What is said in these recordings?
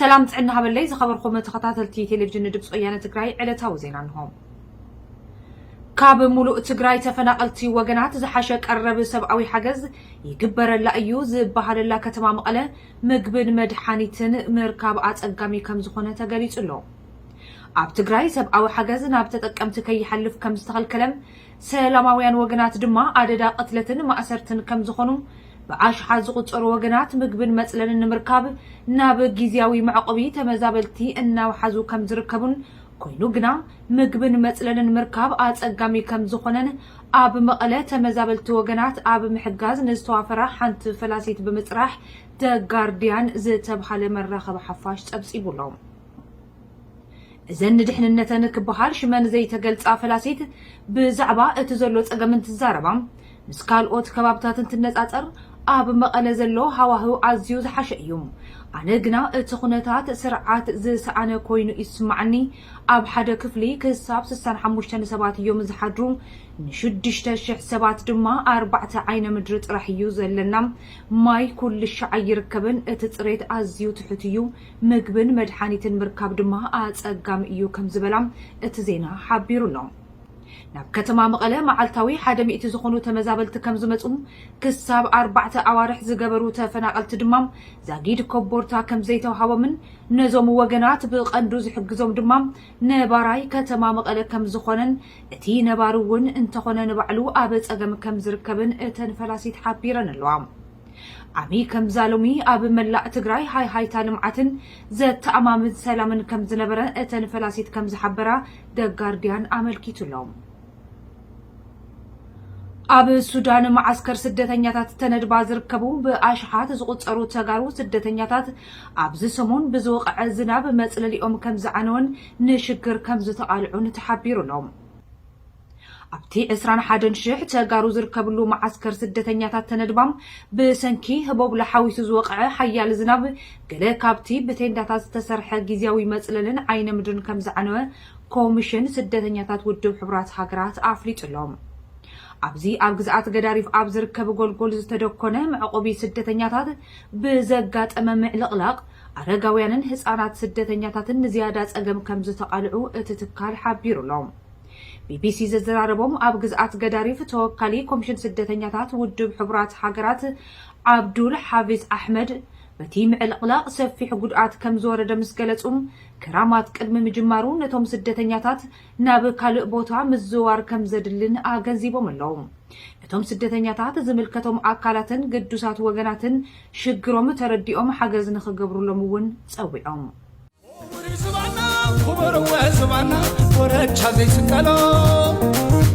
ሰላም ጥዕና ሃበለይ ዝኸበርኩም ተኸታተልቲ ቴሌቪዥን ድምፂ ወያነ ትግራይ፣ ዕለታዊ ዜና እንሆ። ካብ ሙሉእ ትግራይ ተፈናቐልቲ ወገናት ዝሓሸ ቀረብ ሰብኣዊ ሓገዝ ይግበረላ እዩ ዝበሃለላ ከተማ መቐለ ምግብን መድሓኒትን ምርካብ ኣፀጋሚ ከም ዝኾነ ተገሊፁ ኣሎ። ኣብ ትግራይ ሰብኣዊ ሓገዝ ናብ ተጠቀምቲ ከይሓልፍ ከም ዝተኸልከለ፣ ሰላማውያን ወገናት ድማ ኣደዳ ቅትለትን ማእሰርትን ከም ዝኾኑ፣ ብኣሽሓት ዝቑጸሩ ወገናት ምግብን መጽለልን ንምርካብ ናብ ግዝያዊ መዕቆቢ ተመዛበልቲ እናውሓዙ ከም ዝርከቡን፣ ኮይኑ ግና ምግብን መጽለልን ምርካብ ኣጸጋሚ ከም ዝኾነን፣ ኣብ መቐለ ተመዛበልቲ ወገናት ኣብ ምሕጋዝ ንዝተዋፈራ ሓንቲ ፈላሲት ብምጽራሕ፣ ደ ጋርዲያን ዝተብሃለ መራኸቢ ሓፋሽ ጸብጺቡ ኣሎ። እዘን ንድሕንነተን ክበሃል ሽመን ዘይተገልጻ ፈላሲት፣ ብዛዕባ እቲ ዘሎ ጸገም እንትዛረባ፣ ምስ ካልኦት ከባብታት እንትነጻጸር፣ ኣብ መቐለ ዘሎ ሃዋህው ኣዝዩ ዝሓሸ እዩ። ኣነ ግና እቲ ኩነታት ስርዓት ዝሰኣነ ኮይኑ ይስምዓኒ። ኣብ ሓደ ክፍሊ ክሳብ ስሳን ሓሙሽተን ሰባት እዮም ዝሓድሩ። ንሽዱሽተ ሽሕ ሰባት ድማ ኣርባዕተ ዓይነ ምድሪ ጥራሕ እዩ ዘለና። ማይ ኩሉ ሻዕ ኣይርከብን። እቲ ጽሬት ኣዝዩ ትሑት እዩ። ምግብን መድሓኒትን ምርካብ ድማ ኣጸጋሚ እዩ ከም ዝበላ እቲ ዜና ሓቢሩ ኣሎ። ናብ ከተማ መቐለ መዓልታዊ ሓደ ሚእቲ ዝኾኑ ተመዛበልቲ ከም ዝመጹ፣ ክሳብ ኣርባዕተ ኣዋርሕ ዝገበሩ ተፈናቐልቲ ድማ ዛጊድ ኮቦርታ ከም ዘይተዋሃቦምን፣ ነዞም ወገናት ብቐንዱ ዝሕግዞም ድማ ነባራይ ከተማ መቐለ ከም ዝኾነን፣ እቲ ነባሪ እውን እንተኾነ ንባዕሉ ኣብ ጸገም ከም ዝርከብን እተን ፈላሲት ሓቢረን ኣለዋ። ዓሚ ከምዛ ሎሚ ኣብ መላእ ትግራይ ሃይሃይታ ልምዓትን ዘተኣማምን ሰላምን ከም ዝነበረ እተን ፈላሲት ከም ዝሓበራ ደ ጋርዲያን ኣመልኪቱ ኣሎ። ኣብ ሱዳን መዓስከር ስደተኛታት ተነድባ ዝርከቡ ብኣሽሓት ዝቑጸሩ ተጋሩ ስደተኛታት ኣብዚ ሰሙን ብዝወቕዐ ዝናብ መጽለሊኦም ከም ዝዓነወን ንሽግር ከም ዝተቓልዑን ተሓቢሩ ኣሎ። ኣብቲ ዕስራን ሓደን ሽሕ ተጋሩ ዝርከብሉ መዓስከር ስደተኛታት ተነድባ፣ ብሰንኪ ህቦብላ ሓዊሱ ዝወቕዐ ሓያል ዝናብ፣ ገለ ካብቲ ብቴንዳታት ዝተሰርሐ ግዝያዊ መጽለልን ዓይነ ምድርን ከም ዝዓነወ ኮሚሽን ስደተኛታት ውድብ ሕቡራት ሃገራት ኣፍሊጡ ኣሎ። ኣብዚ ኣብ ግዝኣት ገዳሪፍ ኣብ ዝርከብ ጎልጎል ዝተደኮነ መዕቆቢ ስደተኛታት ብዘጋጠመ ምዕልቕላቕ፣ ኣረጋውያንን ህጻናት ስደተኛታትን ንዝያዳ ጸገም ከም ዝተቓልዑ እቲ ትካል ሓቢሩ ኣሎ። ቢቢሲ ዘዘራረቦም ኣብ ግዝኣት ገዳሪፍ ተወካሊ ኮሚሽን ስደተኛታት ውድብ ሕቡራት ሃገራት ዓብዱል ሓፊዝ ኣሕመድ፣ በቲ ምዕልቕላቕ ሰፊሕ ጉድኣት ከም ዝወረደ ምስ ገለጹ፣ ክራማት ቅድሚ ምጅማሩ ነቶም ስደተኛታት ናብ ካልእ ቦታ ምዝውዋር ከም ዘድልን ኣገንዚቦም ኣለዉ። እቶም ስደተኛታት ዝምልከቶም ኣካላትን ግዱሳት ወገናትን ሽግሮም ተረዲኦም ሓገዝ ንኽገብሩሎም እውን ጸዊዖም። ክቡር ዝባና፣ ክቡር እወ ዝባና፣ ኮረቻ ዘይስቀሎ።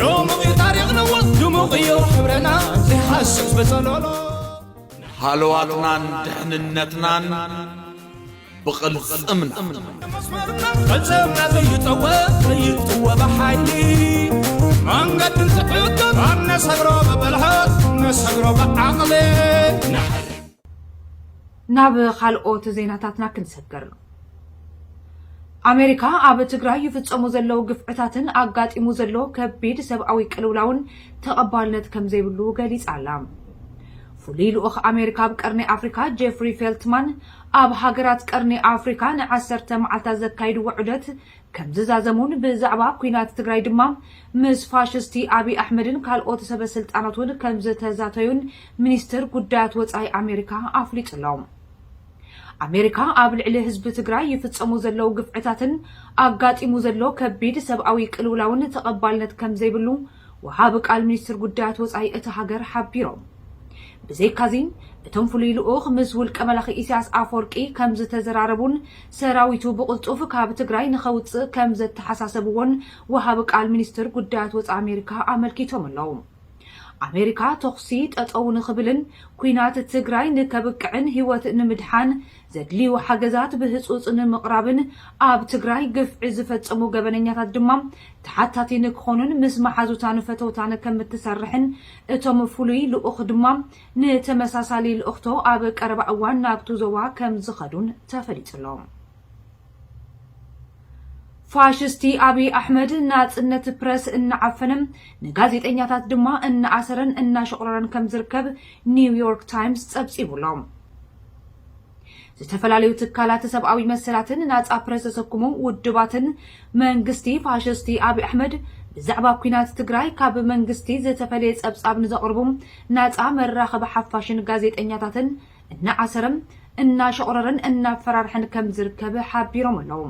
ድሙቕ እዩ ታሪኽና፣ ድሙቕ እዩ ሕብረና፣ ዘይሃስስ በጸሎሎ። ሃለዋትናን ድሕንነትናን ብቕልጽምና። መስመርና፣ ቅልጽምና ዘይጠወ፣ ዘይጥወ ብሓይሊ። መንገዲ እንትዕቅብ፣ ኣብ ነሰግሮ ብብልሃት፣ ነሰግሮ ብዓቕሊ። ናብ ካልኦት ዜናታትና ክንሰግር። ኣሜሪካ ኣብ ትግራይ ይፍጸሙ ዘለዉ ግፍዕታትን ኣጋጢሙ ዘሎ ከቢድ ሰብኣዊ ቅልውላውን ተቐባልነት ከም ዘይብሉ ገሊጻ ኣላ። ፍሉይ ልኡኽ ኣሜሪካ ኣብ ቀርኒ ኣፍሪካ ጄፍሪ ፌልትማን፣ ኣብ ሃገራት ቀርኒ ኣፍሪካ ንዓሰርተ መዓልታት ዘካይድዎ ዑደት ከም ዝዛዘሙን ብዛዕባ ኲናት ትግራይ ድማ ምስ ፋሽስቲ ኣብይ ኣሕመድን ካልኦት ሰበ ስልጣናት እውን ከም ዝተዛተዩን ሚኒስትር ጉዳያት ወጻኢ ኣሜሪካ ኣፍሊጡ ኣሎ። ኣሜሪካ ኣብ ልዕሊ ህዝቢ ትግራይ ይፍጸሙ ዘለዉ ግፍዕታትን ኣጋጢሙ ዘሎ ከቢድ ሰብኣዊ ቅልውላውን ተቐባልነት ከም ዘይብሉ ወሃቢ ቃል ሚኒስትር ጉዳያት ወጻኢ እታ ሃገር ሓቢሮም። ብዘይካዚ፣ እቶም ፍሉይ ልኡኽ ምስ ውልቀ መላኺ ኢሳያስ ኣፈወርቂ ከም ዝተዘራረቡን ሰራዊቱ ብቕልጡፍ ካብ ትግራይ ንኸውጽእ ከም ዘተሓሳሰብዎን ወሃቢ ቃል ሚኒስትር ጉዳያት ወጻኢ ኣሜሪካ ኣመልኪቶም ኣለዉ። ኣሜሪካ ተኹሲ ጠጠው ንኽብልን ኲናት ትግራይ ንከብቅዕን ህይወት ንምድሓን ዘድልዩ ሓገዛት ብህጹጽ ንምቕራብን ኣብ ትግራይ ግፍዒ ዝፈጸሙ ገበነኛታት ድማ ተሓታቲ ንክኾኑን ምስ መሓዙታን ፈተውታን ከም እትሰርሕን እቶም ፍሉይ ልኡኽ ድማ ንተመሳሳሊ ልእኽቶ ኣብ ቀረባ እዋን ናብቱ ዞባ ከም ዝኸዱን ተፈሊጡ ኣሎ። ፋሽስቲ ኣብይ ኣሕመድ ናጽነት ፕረስ እናዓፈነ ንጋዜጠኛታት ድማ እናኣሰረን እናሸቑረረን ከም ዝርከብ ኒውዮርክ ታይምስ ጸብጺቡ ኣሎ። ዝተፈላለዩ ትካላት ሰብኣዊ መሰላትን ናጻ ፕረስ ዘሰኩሙ ውድባትን መንግስቲ ፋሽስቲ ኣብይ ኣሕመድ ብዛዕባ ኲናት ትግራይ ካብ መንግስቲ ዝተፈለየ ጸብጻብ ንዘቕርቡ ናጻ መራኸቢ ሓፋሽን ጋዜጠኛታትን እናኣሰረን እናሸቑረረን እናፈራርሐን ከም ዝርከብ ሓቢሮም ኣለዉ።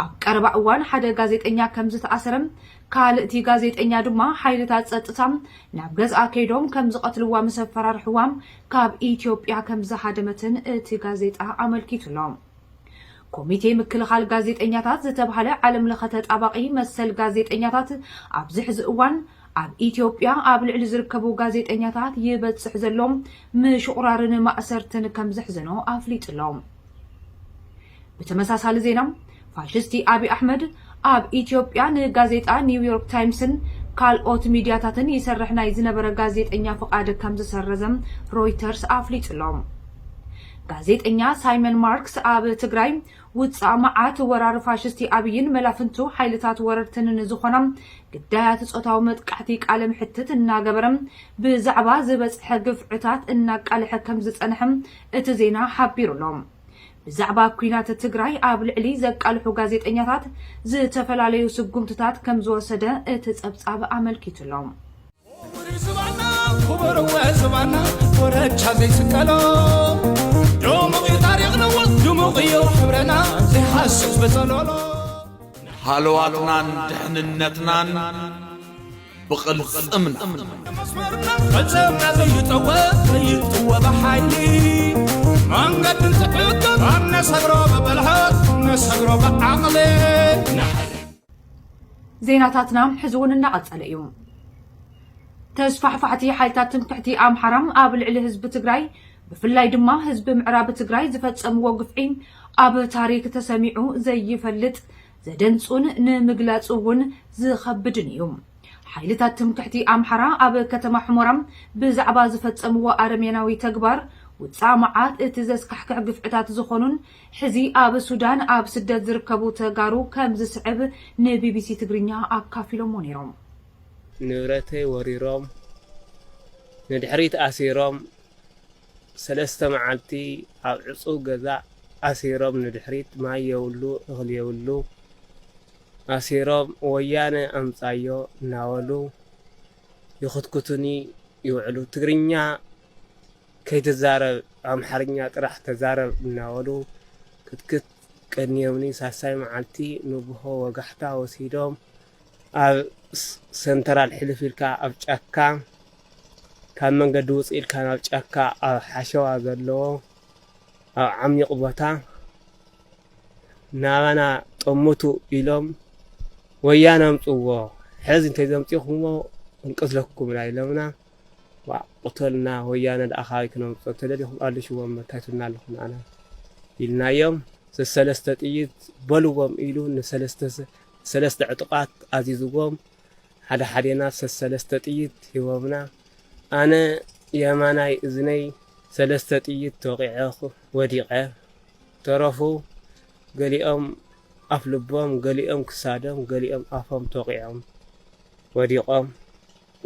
ኣብ ቀረባ እዋን ሓደ ጋዜጠኛ ከም ዝተኣሰረ፣ ካልእቲ ጋዜጠኛ ድማ ሓይልታት ጸጥታ ናብ ገዝኣ ከይዶም ከም ዝቐትልዋ ምስ ኣፈራርሕዋ ካብ ኢትዮጵያ ከም ዝሃደመትን እቲ ጋዜጣ ኣመልኪቱ ኣሎ። ኮሚቴ ምክልኻል ጋዜጠኛታት ዝተባህለ ዓለም ለኸ ተጣባቒ መሰል ጋዜጠኛታት ኣብዚ ሕዚ እዋን ኣብ ኢትዮጵያ ኣብ ልዕሊ ዝርከቡ ጋዜጠኛታት ይበጽሕ ዘሎ ምሽቑራርን ማእሰርትን ከም ዘሕዘኖ ኣፍሊጡ ኣሎ። ብተመሳሳሊ ዜና፣ ፋሽስቲ ኣብይ ኣሕመድ ኣብ ኢትዮጵያ ንጋዜጣ ኒውዮርክ ታይምስን ካልኦት ሚድያታትን ይሰርሕ ናይ ዝነበረ ጋዜጠኛ ፍቓድ ከም ዝሰረዘ ሮይተርስ ኣፍሊጡ ኣሎ። ጋዜጠኛ ሳይመን ማርክስ ኣብ ትግራይ ውፃእ መዓት ወራር ፋሽስቲ ኣብይን መላፍንቱ ሓይልታት ወረርትን ንዝኾና ግዳያት ጾታዊ መጥቃዕቲ ቃለ ምሕትት እናገበረ ብዛዕባ ዝበፅሐ ግፍዕታት እናቃልሐ ከም ዝፀንሐ እቲ ዜና ሓቢሩ ኣሎ። ብዛዕባ ኲናት ትግራይ ኣብ ልዕሊ ዘቃልሑ ጋዜጠኛታት ዝተፈላለዩ ስጉምትታት ከም ዝወሰደ እቲ ጸብጻብ ኣመልኪቱ ኣሎ። ክቡር ዝባና ክቡር ወ ዝባና ኮረቻ ዘይስቀሎ ድሙቕ እዩ ታሪኽና ድሙቕ እዩ ሕብረና ዘይሃስስ በጸሎሎ ሃለዋትናን ድሕንነትናን ብቕልጽምና መስመርና ፈጸምና ዘይጠወ ዘይጥወ ብሓይሊ መንገድን ትዕግም ኣብ ነሰግሮ ብብልሃት ነሰግሮ ብዓቕሊ ዜናታትና ሕዚ እውን እናቐጸለ እዩ። ተስፋሕፋሕቲ ሓይልታት ትምክሕቲ ኣምሓራ ኣብ ልዕሊ ህዝቢ ትግራይ ብፍላይ ድማ ህዝቢ ምዕራብ ትግራይ ዝፈጸምዎ ግፍዒ ኣብ ታሪክ ተሰሚዑ ዘይፈልጥ ዘደንጹን ንምግላጹ እውን ዝኸብድን እዩ። ሓይልታት ትምክሕቲ ኣምሓራ ኣብ ከተማ ሑመራ ብዛዕባ ዝፈጸምዎ ኣረሜናዊ ተግባር ውጻእ መዓት እቲ ዘስካሕክሕ ግፍዕታት ዝኾኑን ሕዚ ኣብ ሱዳን ኣብ ስደት ዝርከቡ ተጋሩ ከም ዝስዕብ ንቢቢሲ ትግርኛ ኣካፊሎሞ ነይሮም። ንብረተይ ወሪሮም ንድሕሪት ኣሲሮም ሰለስተ መዓልቲ ኣብ ዕፁብ ገዛ ኣሲሮም ንድሕሪት ማይ የብሉ እኽሊ የብሉ ኣሲሮም ወያነ ኣምፃዮ እናበሉ ይኽትኩቱኒ ይውዕሉ። ትግርኛ ከይትዛረብ ኣምሓርኛ ጥራሕ ተዛረብ እናበሉ ክትክት ቀንዮምኒ። ሳልሳይ መዓልቲ ንጉሆ ወጋሕታ ወሲዶም ኣብ ሰንተራል ሕልፍ ኢልካ ኣብ ጫካ ካብ መንገዲ ውፅእ ኢልካ ናብ ጫካ ኣብ ሓሸዋ ዘለዎ ኣብ ዓሚቕ ቦታ ናባና ጠምቱ ኢሎም ወያነ ኣምፅዎ። ሕዚ እንተዘምፂኹሞ ክንቅትለኩም ኢና ኢሎምና። ዋእ ቅተሉና ወያነ ደኣ ካበይ ክነምፅኦ ተደሊኹም ኣልሽዎም መታይቱልና ኣለኹም ኣነ ኢልናዮም። ሰሰለስተ ጥይት በልዎም ኢሉ ንሰለስተ ሰለስተ ዕጡቓት ኣዚዝዎም ሓደ ሓዴና ሰሰለስተ ጥይት ሂቦምና። ኣነ የማናይ እዝነይ ሰለስተ ጥይት ተወቒዐ ወዲቐ። ተረፉ ገሊኦም ኣፍ ልቦም፣ ገሊኦም ክሳዶም፣ ገሊኦም ኣፎም ተወቒዖም ወዲቖም።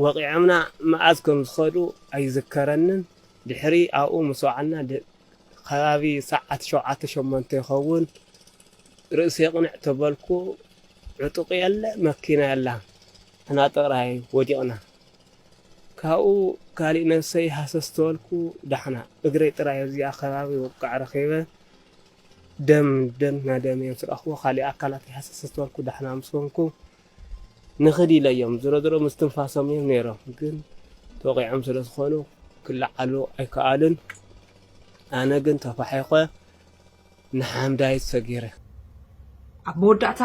ወቒዖምና መዓዝ ከም ዝኸዱ ኣይዝከረንን። ድሕሪ ኣብኡ ምስ ወዓልና ከባቢ ሰዓት ሸውዓተ ሸሞንተ ይኸውን። ርእሰይ ቅንዕ ተበልኩ። ዕጡቕ የለ፣ መኪና የላ፣ ንሕና ጥራይ ወዲቕና። ካብኡ ካሊእ ነብሰይ ሃሰስ ተበልኩ፣ ዳሕና እግረይ ጥራይ ኣብዚኣ ከባቢ ውቃዕ ረኺበ። ደም ደም ናደም እዮም ዝረኽቦ። ካሊእ ኣካላተይ ሃሰስ ተበልኩ፣ ዳሕና ምስ ኮንኩ ንኽድ ኢለ እዮም። ዝሮ ዝሮ ምስትንፋሶም እዮም ነይሮም፣ ግን ተወቒዖም ስለ ዝኾኑ ክለዓሉ ኣይከኣሉን። ኣነ ግን ተፋሒኾ ንሓምዳይት ሰጊረ። ኣብ መወዳእታ፣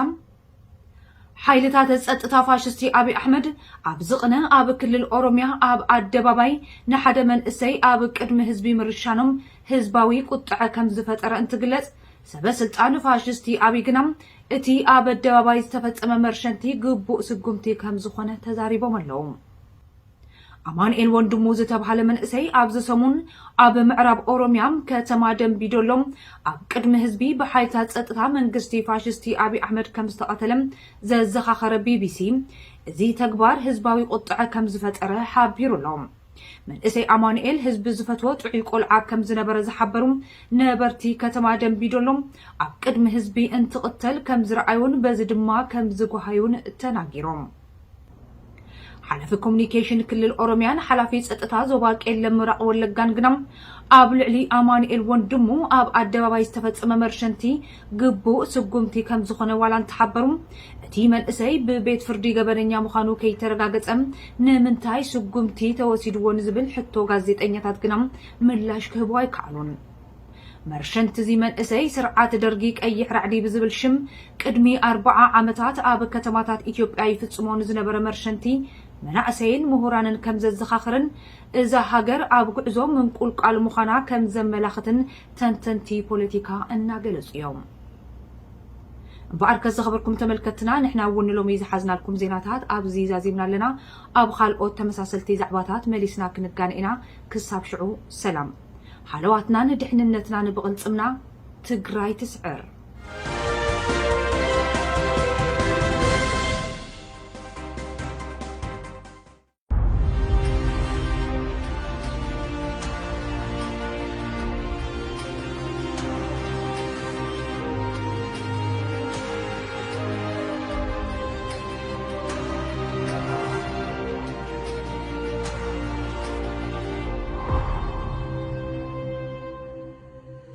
ሓይልታት ጸጥታ ፋሽስቲ ኣብይ ኣሕመድ ኣብ ዝቕነ ኣብ ክልል ኦሮምያ ኣብ ኣደባባይ ንሓደ መንእሰይ ኣብ ቅድሚ ህዝቢ ምርሻኖም ህዝባዊ ቁጥዐ ከም ዝፈጠረ እንትግለጽ፣ ሰበ ስልጣን ፋሽስቲ ኣብይ ግና እቲ ኣብ ኣደባባይ ዝተፈጸመ መርሸንቲ ግቡእ ስጉምቲ ከም ዝኾነ ተዛሪቦም ኣለዉ። ኣማኑኤል ወንድሙ ዝተባህለ መንእሰይ ኣብዚ ሰሙን ኣብ ምዕራብ ኦሮምያ ከተማ ደምቢዶሎ ኣብ ቅድሚ ህዝቢ ብሓይልታት ጸጥታ መንግስቲ ፋሽስቲ ኣብይ ኣሕመድ ከም ዝተቐተለ ዘዘኻኸረ ቢቢሲ፣ እዚ ተግባር ህዝባዊ ቁጥዐ ከም ዝፈጠረ ሓቢሩ ኣሎ። መንእሰይ ኣማኑኤል ህዝቢ ዝፈትዎ ጥዑይ ቆልዓ ከም ዝነበረ ዝሓበሩ ነበርቲ ከተማ ደንቢዶሎ፣ ኣብ ቅድሚ ህዝቢ እንትቕተል ከም ዝረኣዩን በዚ ድማ ከም ዝጓሃዩን ተናጊሮም። ሓላፊ ኮሙኒኬሽን ክልል ኦሮሚያን ሓላፊ ጸጥታ ዞባ ቄለም ምብራቕ ወለጋን ግና ኣብ ልዕሊ ኣማኑኤል ወንድሙ ኣብ ኣደባባይ ዝተፈጸመ መርሸንቲ ግቡእ ስጉምቲ ከም ዝኾነ ዋላ እንተሓበሩ፣ እቲ መንእሰይ ብቤት ፍርዲ ገበነኛ ምዃኑ ከይተረጋገጸ ንምንታይ ስጉምቲ ተወሲድዎ ንዝብል ሕቶ ጋዜጠኛታት ግና ምላሽ ክህቡ ኣይከኣሉን። መርሸንቲ እዚ መንእሰይ ስርዓት ደርጊ ቀይሕ ራዕዲ ብዝብል ሽም ቅድሚ ኣርባዓ ዓመታት ኣብ ከተማታት ኢትዮጵያ ይፍጽሞ ንዝነበረ መርሸንቲ መናእሰይን ምሁራንን ከም ዘዘኻኽርን እዛ ሃገር ኣብ ጉዕዞ ምንቁልቋል ምዃና ከም ዘመላኽትን ተንተንቲ ፖለቲካ እናገለጹ እዮም። እምበኣርከ ዝኸበርኩም ተመልከትና፣ ንሕና እውን ንሎሚ ዝሓዝናልኩም ዜናታት ኣብዚ ዛዚምና ኣለና። ኣብ ካልኦት ተመሳሰልቲ ዛዕባታት መሊስና ክንጋነ ኢና። ክሳብ ሽዑ ሰላም። ሃለዋትናን ድሕንነትናን ብቕልጽምና። ትግራይ ትስዕር።